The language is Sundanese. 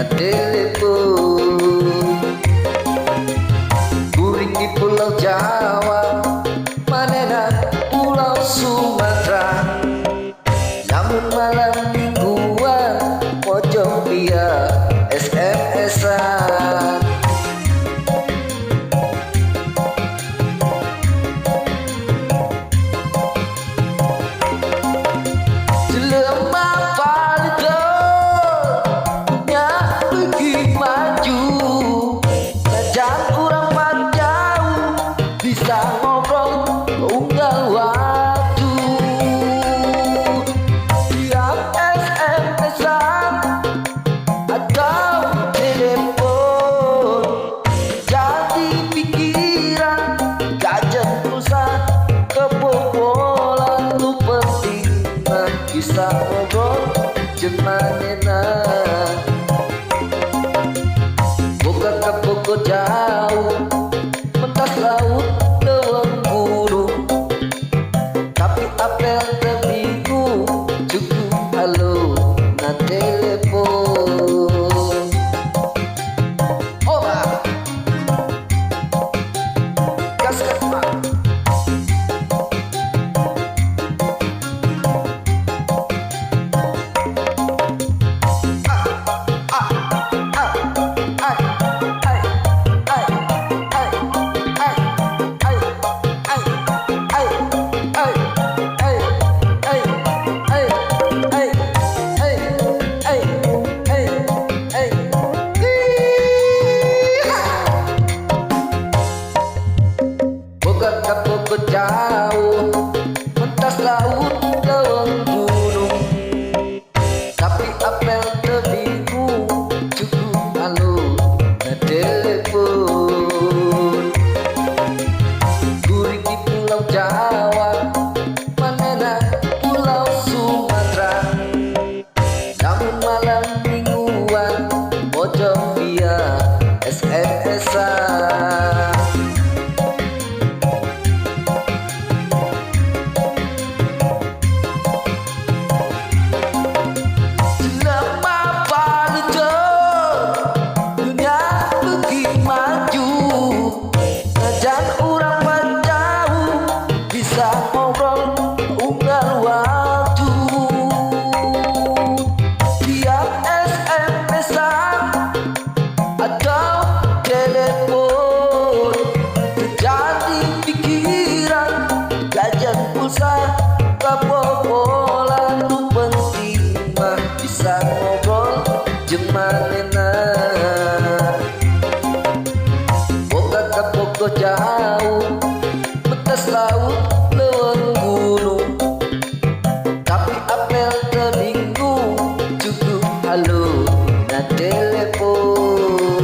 na telepon. Kuring di Pulau Jawa, manehna Pulau Sumatera. Lamun malam mingguan pojok dia SMS-an. Jelema paling nya beuki maju, najan urang mah jauh bisa ngobrol unggal waktu. Tiap SMS-an atau telepon jadi pikiran jajan pulsa kebobolan. Nu penting mah bisa ngobrol jeung manehna. Boga kabogoh jauh mentas laut leuweung gunung, tapi apel teu bingung cukup halo na telepon. Oba gas gas Pak. Ah ah ah ai ai ai ai ai ai ai ai ai ai ai ai ai ai ai ai. Iha. Boga kabogoh jauh mentas laut leuweung gunung, tapi apel teu bingung cukup halo na telepon. Kuring di Pulau Jawa, manehna Pulau Sumatera. Lamun malam mingguan pojok via SMS-an. Jelema paling dunia beuki maju, najan urang mah jauh bisa ngobrol unggal waktu. Tiap SMS-an atau telepon terjadi pikiran jajan pulsa kebobolan. Nu penting mah bisa ngobrol jeung manehna. Boga kabogoh jauh mentas laut leuweung gunung, tapi apel teu bingung cukup halo na telepon.